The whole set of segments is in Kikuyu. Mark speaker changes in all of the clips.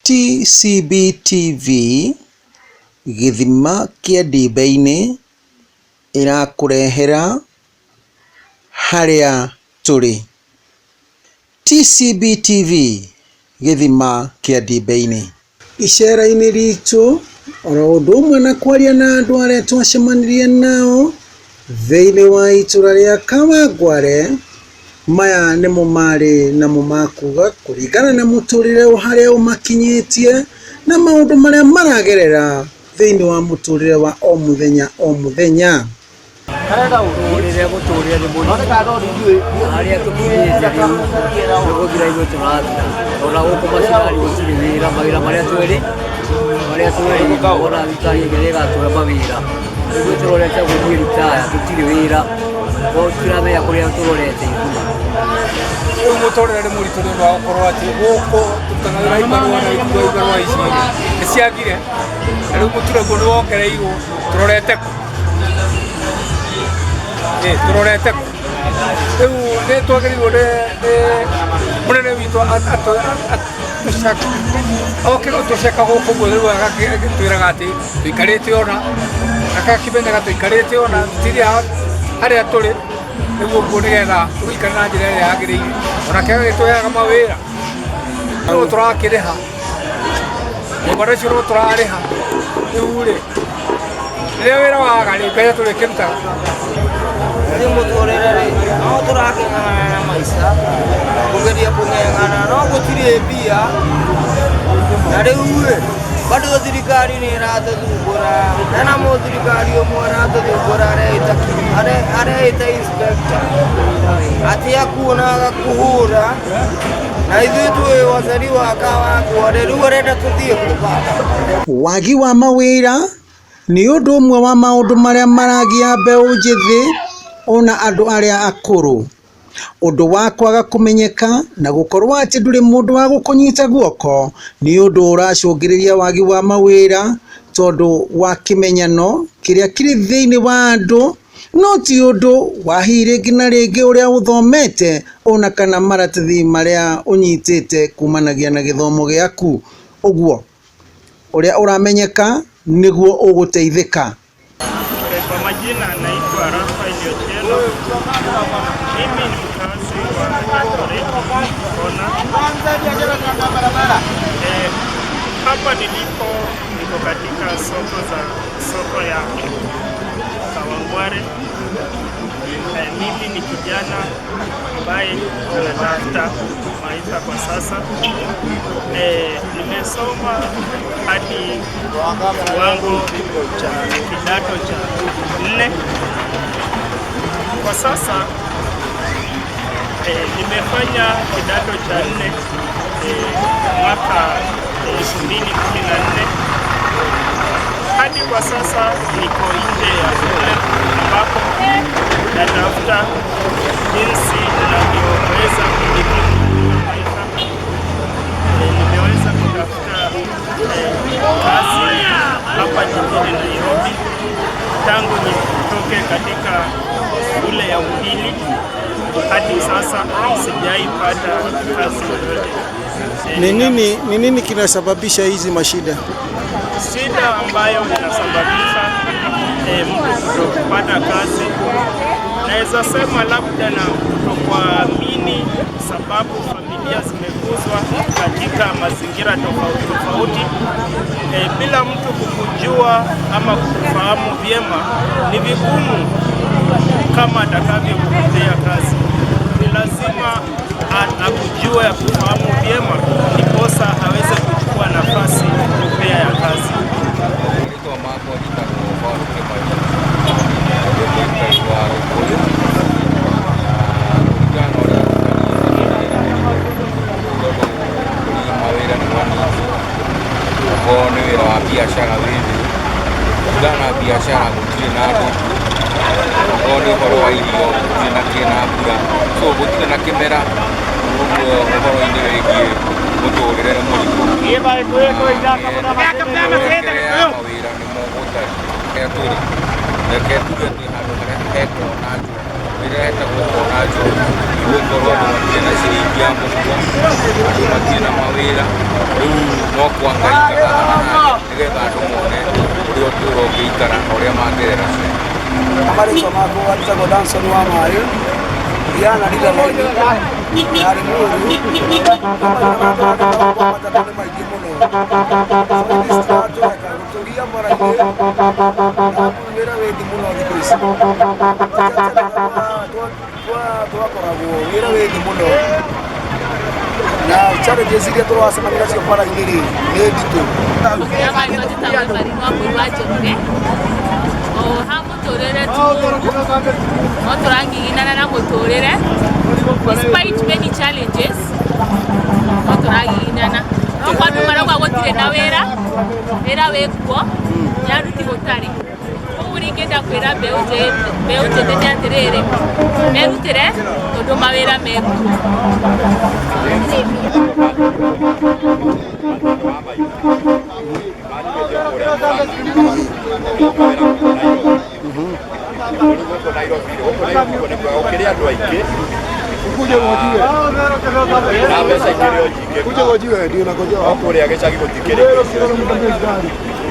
Speaker 1: TCB TV, gĩthima kĩa ndimbe-inĩ, ĩrakũrehera harĩa tũrĩ. TCB TV, gĩthima kĩa ndimbe-inĩ. Icera-inĩ ritũ, oro ũndũ ũmwe na kwaria na andũ arĩa twacemanirie nao thĩinĩ wa itũra rĩa Kawangware, maya nĩmo marĩ namo ma kuga kũringana na mũtũrĩre harĩa ũmakinyĩtie na maũndũ marĩa maragerera thĩinĩ wa mũtũrĩre wa o mũthenya o mũthenya.
Speaker 2: Mũtũrĩre mũtũrĩre nĩ mũritũ harĩa tũkinyĩte rĩu nĩ gũthira ithuĩ tũrathira ona gũkũ macinani gũtirĩ wĩra mawĩra marĩa twĩrĩ marĩa twĩrĩ ona thirikari ĩngĩ nĩ ĩgatũhe mawĩra ithuĩ tũrorete gũthiĩ ritaya tũtirĩ wĩra tũtiramenya kũrĩa tũrorete ithuĩ.
Speaker 3: Rĩu mũtũrĩre nĩ mũritũ nĩ ũndũ wa gũkorwo atĩ gũkũ tũrutaga wĩra ibarũa na ibarũa ibarũa ici nĩ ciagire na rĩu mũtu naguo nĩ wongereirwo tũrorete kũ? Ĩ tũrorete kũ? Rĩu nĩ twagĩrĩirwo nĩ mũnene witũ oke gũtũceka gũkũ ũguo rĩu agagĩtwĩraga atĩ tũikarĩte ona agakĩmenyaga tũikarĩte ona tũtirĩ harĩa tũrĩ nĩguo ũguo nĩgetha tũgĩikare na njĩra ĩrĩa yagĩrĩire onake agagĩtũheaga mawĩra no tũrakĩrĩha nyũmba icio no tũrarĩha rĩu rĩ rĩrĩa wĩra waga rĩ mbeca tũrĩkĩrutaga.
Speaker 4: Rĩu mũtũrĩre rĩ no tũrakĩng'ang'ana na maica kũgeria kũng'eng'ana no gũtirĩ mbia na rĩu rĩ bado thirikari nĩ ĩratũthumbũra hena mũthirikari ũmwe ũratũthumbũra areĩta inspector atĩ akuona agakũhũra na ithuĩ twĩ wacari wa Kawangware rĩu arenda tũthiĩ kũ baba.
Speaker 1: Wagi wa mawĩra nĩ ũndũ ũmwe wa maũndũ marĩa maragia mbeũ njĩthĩ ona andũ arĩa akũrũ. Ũndũ wa kwaga kũmenyeka na gũkorwo atĩ ndũrĩ mũndũ wa gũkũnyita guoko nĩ ũndũ ũracũngĩrĩria wagi wa mawĩra tondũ wa kĩmenyano kĩrĩa kĩrĩ thĩinĩ wa andũ no ti ũndũ wa hihi rĩngĩ na rĩngĩ ũrĩa ũthomete ona kana maratathi marĩa ũnyitĩte kumanagia na gĩthomo gĩaku. Ũguo ũrĩa ũramenyeka nĩguo ũgũteithĩka.
Speaker 5: Kwa majina naitwa Rafael Otieno. Mimi ni mkazi wa Eldoret Kona. Hapa nilipo niko katika soko ya Kawangware. Mimi ni kijana ambaye anatafuta maisha kwa sasa. Nimesoma hadi kiwango cha kidato cha 4. Kwa sasa nimefanya kidato cha 4 mwaka 2014. Hadi kwa sasa niko nje ya shule ambapo natafuta jinsi ninavyoweza kujikimu katika maisha. Nimeweza kutafuta kazi hapa jijini Nairobi tangu nitoke katika shule ya upili hadi sasa sijaipata kazi yoyote.
Speaker 1: Ni nini kinasababisha hizi mashida?
Speaker 5: Shida ambayo inasababisha mtu kutopata kazi, naweza sema labda na kutokuamini, sababu familia zimekuzwa katika mazingira tofauti tofauti. Bila mtu kukujua ama kukufahamu vyema, ni vigumu kama atakavyokupea kazi. Ni lazima akujue, akufahamu vyema, ndiposa aweze kuchukua nafasi kukupea ya kazi.
Speaker 6: Rĩtwa makwa njĩtagwo Paul Kĩmani, ndĩ mũikari wa Gĩkũyũ, na kũringana na ũrĩa gũtariĩ mũtũrĩre nĩ mũritũ, tondũ kũrĩ mawĩra nĩ manini, okorwo nĩ wĩra wa biacara wĩ thĩ, kũringana na biacara gũtirĩ na andũ, okorwo nĩ ũhoro wa irio gũtirĩ na kĩna mbura, so gũtirĩ na kĩmera, ũguo ũhoro-inĩ wĩgiĩ mũtũrĩre nĩ mũritũ. Mĩerekere ya mawĩra nĩmo gũtarĩ harĩa tũrĩ, reke tuge twĩ handũ harĩa hekoragwo na njũa. Ĩrehete gũkũ ona njohi nĩ gũkorwo andũ matirĩ na ciringi ya mũhuko, andũ matirĩ na mawĩra, rĩu no kũhangaika haha na harĩa nĩgetha andũ mone ũrĩa ũtũũro ũngĩikara na ũrĩa mangĩrera ciana.
Speaker 7: Marĩtwa makwa njĩtagwo Danson wa Maĩ, thiaga na Riverline ya Limuru. Matatũ nĩ maingĩ mũno. Borithi citiratũreka gũtũgia bara-inĩ, wĩra wĩ thĩ mũno thikũ ici. Twakoragwo wĩra wĩ thĩ mũno na challenges iria tũracemania nacio bara-inĩ rĩ nĩ nditũ.
Speaker 8: O ha mũtũrĩre ti mũũru, no tũrangiginana na mũtũrĩre despite many challenges, no tũragiginana. No kwa andũ marauga gũtirĩ na wĩra, wĩra wĩkuo, nĩ aruti gũtarĩ. Koguo niĩ ingĩenda kwĩra mbeũ njĩthĩ nĩ atĩrĩrĩ, merutĩre tondũ mawĩra mekuo.
Speaker 9: Gũkĩrĩ andũ aingĩ na mbeca ikĩrĩ o nyingĩ no kũrĩa gĩcagi gũtikĩrĩ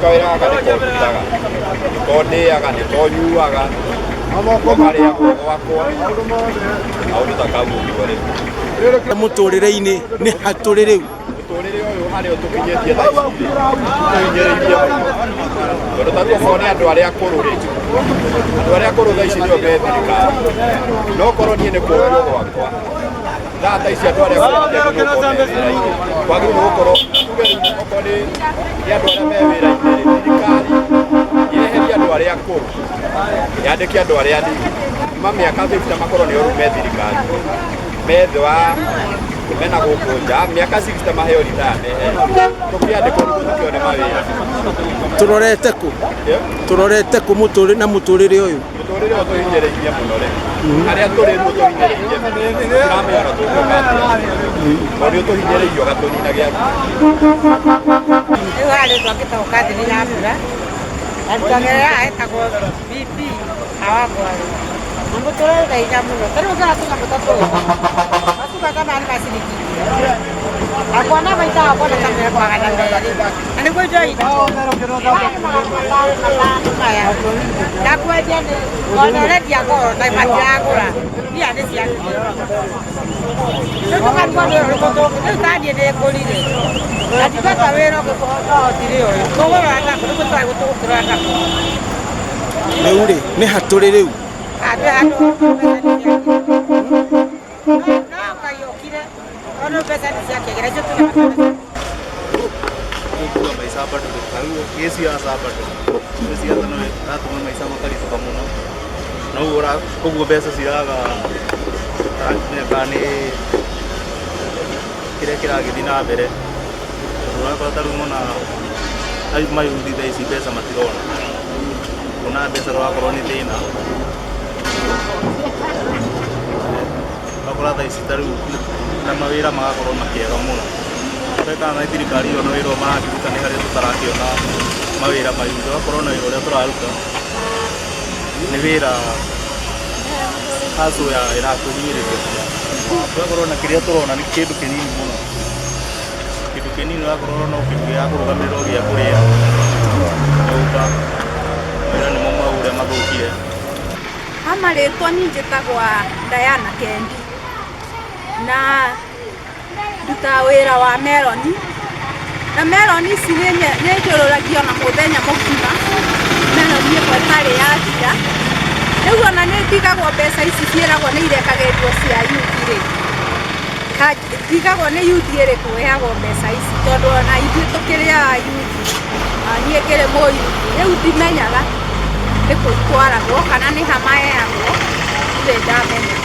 Speaker 9: kawĩra gaka nĩko ndutaga, nĩko ndĩaga, nĩko nyuaga, nĩko karĩagwo gwakwa, kaũndũ ta kau ũguo rĩ.
Speaker 1: Mũtũrĩre-inĩ nĩ hatũrĩ rĩu.
Speaker 9: Mũtũrĩre ũyũ harĩa ũtũkinyĩtie thaa ici rĩ, ũtũhinyĩrĩirie mũno tondũ ta rĩu okorwo nĩ andũ arĩa akũrũ rĩ, andũ arĩa akũrũ thaa ici nĩo me thirikari, no korwo niĩ nĩ kũrio gwakwa thaa ta ici andũ arĩa akũrũ matiagĩrĩirwo gũkorwo me wĩra-inĩ, kwagĩrĩirwo gũkorwo tuge rĩu okorwo nĩ andũ arĩa me wĩra-inĩ rĩ, thirikari yeherie andũ arĩa akũrũ yandĩke andũ arĩa anini kuma mĩaka 50 makorwo nĩo rĩu me thirikari me thĩ wa mena gũkũ nja mĩaka 60 maheo ritaya mehere tũkĩandĩkwo nĩguo tũkĩone mawĩra.
Speaker 1: Tũrorete kũ? Tũrorete kũ mũtũrĩ na mũtũrĩre ũyũ?
Speaker 9: Mũtũrĩre ũyũ tũhinyĩrĩirie mũno rĩ, harĩa tũrĩ rĩu ũtũhinyĩrĩirie tũtiramenya ona tũngĩka atĩa tondũ nĩ ũtũhinyĩrĩirie ũgatũnina gĩa
Speaker 10: Rĩu haha rĩtwa ngĩtagwo Catherine Nyambura, na ndutagĩra haha hetagwo BP Kawangware. Na mũtũrĩre wĩna hinya mũno, ta rĩu ũngĩona tũnyamũ ta tũtũ, matungata maya nĩ ma ciringi igĩrĩ, na kuona maita wakona ta me magana merĩ, na nĩguo indo maya nĩ magana matano matano maya, na kwendia nĩ ona ũrendia goro na matiragũra, mbia nĩ ciakinya. Rĩu tũkarigwo nĩ ũrĩkũ rĩu ta niĩ nĩ ngũrire, na ndingĩhota wĩra ũngĩ tũhotire ũyũ, tũgũrora nakũ, nĩguo tũrarigwo tũgũkĩrora nakũ.
Speaker 1: Rĩu rĩ, nĩ hatũrĩ rĩu.
Speaker 10: Handũ handũ mbeca nĩ ciakĩgĩra. No Ngai okire, tondũ mbeca nĩ ciakĩgĩra, icio twĩna mbeca.
Speaker 11: Gũkua maica bado ta rĩu gĩ siasa bado gĩ siasa no ĩratũma maica makaritũha mũno na ũguo ũguo mbeca ciraga tũtaramenya kana nĩ kĩrĩa kĩragĩthiĩ na mbere tondũ ũrakora ta rĩu ona mayuthi thaa ici mbeca matirona kuona mbeca rũrakorwo nĩ thĩna ũgakora thaa ici ta rĩu na mawĩra magakorwo makĩaga mũno kana nĩ thirikari ĩyo na wĩra ũyũ marakĩruta nĩ harĩa tũtarakĩona mawĩra mayuthi ũgakorwo na wĩra ũrĩa tũraruta nĩ wĩra hustle ya ĩratũhinyĩrĩria ũgakorwo na kĩrĩa tũrona nĩ kĩndũ kĩnini mũno kĩndũ kĩnini ũgakorwo no kĩndũ gĩa kũrũgamĩrĩra gĩa kũrĩa nyũmba mawĩra nĩmo mau ũrĩa mathũkire.
Speaker 12: Ha marĩtwa niĩ njĩtagwo Diana Kendi na ndutaga wĩra wa meroni na meroni ici nĩ njũrũragio na mũthenya mũgima meroni ĩmwe ĩtarĩ yathira. Rĩu ona nĩ ndigagwo mbeca ici ciĩragwo nĩ irekagĩrĩrio cia yuthi rĩ, ndigagwo nĩ yuthi ĩrĩkũ ĩheagwo mbeca ici tondũ ona ithuĩ tũkĩrĩ a yuthi, niĩ ngĩrĩ mũyuthi, rĩu ndimenyaga nĩ kũ itwaragwo kana nĩ ha maheagwo, ndirĩ ndamenya.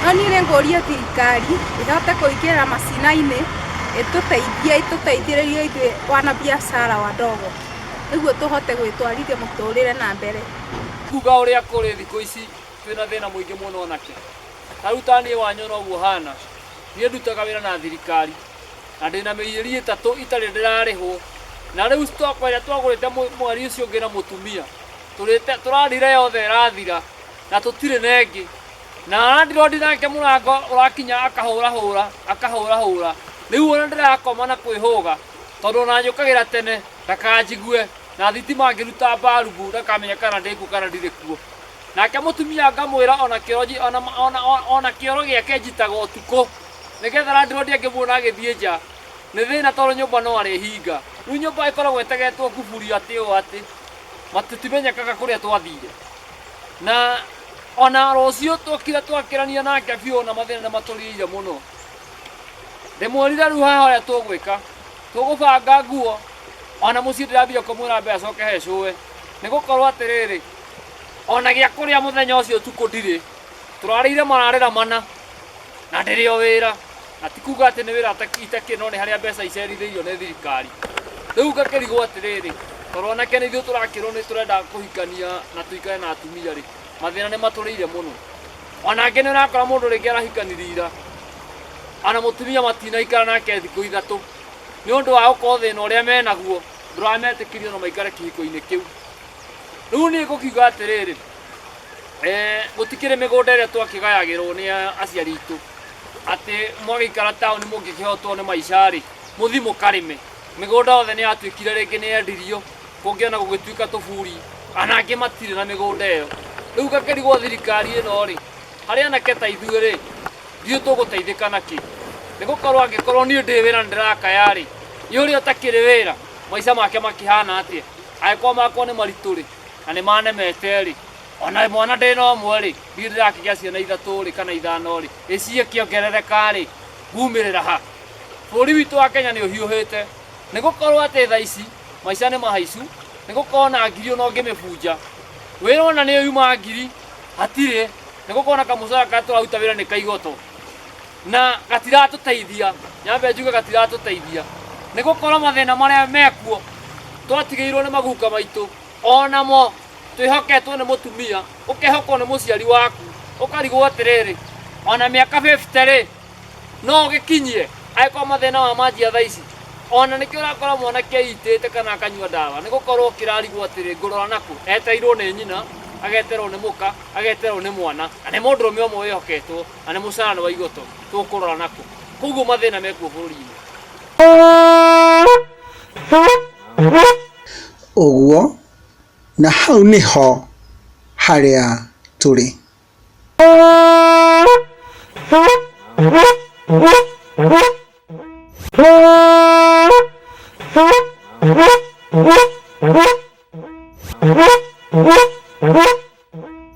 Speaker 12: No niĩ nĩ ngũria thirikari ĩhote kũingĩra macina-inĩ ĩtũteithie ĩtũteithĩrĩrie ithuĩ wanabiacara wadogo nĩguo tũhote gwĩtwarithia mũtũrĩre na mbere.
Speaker 13: Kuga ũrĩa kũrĩ thikũ ici twĩna thĩna mũingĩ mũno anake. Ta rĩu ta niĩ wanyona ũguo hana, niĩ ndutaga wĩra na thirikari na ndĩna mĩeri ĩtatũ itarĩ ndĩrarĩhwo na rĩu stock ĩrĩa twagũrĩte mweri ũcio ũngĩ na mũtumia tũrarire yothe ĩrathira na tũtirĩ na ĩngĩ. Na landlord nake mũrango ũrakinya akahũrahũra akahũrahũra. Rĩu ona ndĩrakoma na kwĩhũga tondũ ona njũkagĩra tene ndakanjigue na thitima ngĩruta mbarubu ndakamenya kana ndĩkuo kana ndirĩ kuo. Nake mũtumia ngamwĩra ona kĩoro ona, ona, ona kĩoro gĩake njitaga ũtukũ nĩgetha landlord angĩmuona agĩthiĩ nja nĩ thĩna tondũ nyũmba no arĩhinga. Rĩu nyũmba ĩkoragwo ĩtegetwo kuburi atĩ ũũ atĩ tũtimenyekaga kũrĩa twathire. Na ona rũciũ twokire twakĩrania nake biũ na mathĩna nĩ matũriĩire mũno. Ndĩmwĩrire rĩu haha ũrĩa tũgwĩka, tũgũbanga nguo ona mũciĩ ndĩrambire kũmwĩra ambe acoke he cũwe nĩ gũkorwo atĩrĩrĩ ona gĩa kũrĩa mũthenya ũcio ũtukũ ndirĩ, tũrarĩire mararĩra mana na ndĩrĩ o wĩra na ti kuga atĩ nĩ wĩra itakĩrĩ no nĩ harĩa mbeca icerithĩirio nĩ thirikari. Rĩu ngakĩrigwo atĩrĩrĩ, tondũ anake nĩ ithuĩ tũrakĩrwo nĩ tũrenda kũhikania na tũikare na atumia rĩ, mathĩna nĩ matũrĩire mũno. Ona angĩ nĩ ũrakora mũndũ rĩngĩ arahikanirie ira, ona mũtumia matinaikara nake thikũ ithatũ, nĩ ũndũ wa gũkorwo thĩna ũrĩa menaguo ndũrametĩkĩria ona maikare kĩhiko-inĩ kĩu. Rĩu niĩ ngũkiuga atĩrĩrĩ, eh, gũtikĩrĩ mĩgũnda ĩrĩa twakĩgayagĩrwo nĩ aciari aitũ atĩ mwagĩikara taũni mũngĩkĩhotwo nĩ maica rĩ, mũthiĩ mũkarĩme. Mĩgũnda yothe nĩ yatuĩkire rĩngĩ nĩ yendirio, kũngĩ ona gũgĩtuĩka tũburi, ona angĩ matirĩ na mĩgũnda ĩyo. Rĩu ngakĩrigwo thirikari ĩno rĩ, harĩ anake ta ithuĩ rĩ, ndiũĩ tũgũteithĩka nakĩ. Nĩ gũkorwo angĩkorwo niĩ ndĩ wĩra na ndĩrakaya rĩ, ĩ ũrĩa ũtakĩrĩ wĩra, maica make makĩhana atĩa? Angĩkorwo makwa nĩ maritũ rĩ, na nĩ manemete rĩ, ona mwana ndĩna ũmwe rĩ, ndirĩ ndĩrakĩgĩa ciana ithatũ rĩ, kana ithano rĩ, ĩ ciakĩongerereka rĩ, ngumĩrĩra ha? Bũrũri witũ wa Kenya nĩ ũhiũhĩte, nĩ gũkorwo atĩ thaa ici maica nĩ mahaicu, nĩ gũkorwo na ngiri ona ũngĩmĩbunja, wĩra ona nĩ yuma ngiri hatirĩ, nĩ gũkorwo na kamũcara karĩa tũraruta wĩra nĩ kaigoto na gatiratũteithia, nyambe njuge gatiratũteithia, nĩ gũkorwo mathĩna marĩa mekuo twatigĩirwo nĩ maguka maitũ onamo twĩhoketwo nĩ mũtumia, ũkehokwo nĩ mũciari waku, ũkarigwo atĩrĩrĩ, ona mĩaka 50 rĩ, no ũgĩkinyie angĩkorwo mathĩna ma manjia thaa ici ona nĩkĩo ũrakora mwanake eitĩte kana akanyua ndawa nĩ gũkorwo kĩrarigwo atĩrĩ ngũrora nakũ eteirwo nĩ nyina ageterwo nĩ mũka ageterwo nĩ mwana na nĩ mũndũrũme ũmwe wĩhoketwo na nĩ mũcara nĩ wa igoto tũkũrora nakũ koguo mathĩna mekuo bũrũri-inĩ.
Speaker 1: Ũguo, na hau nĩho harĩa tũrĩ.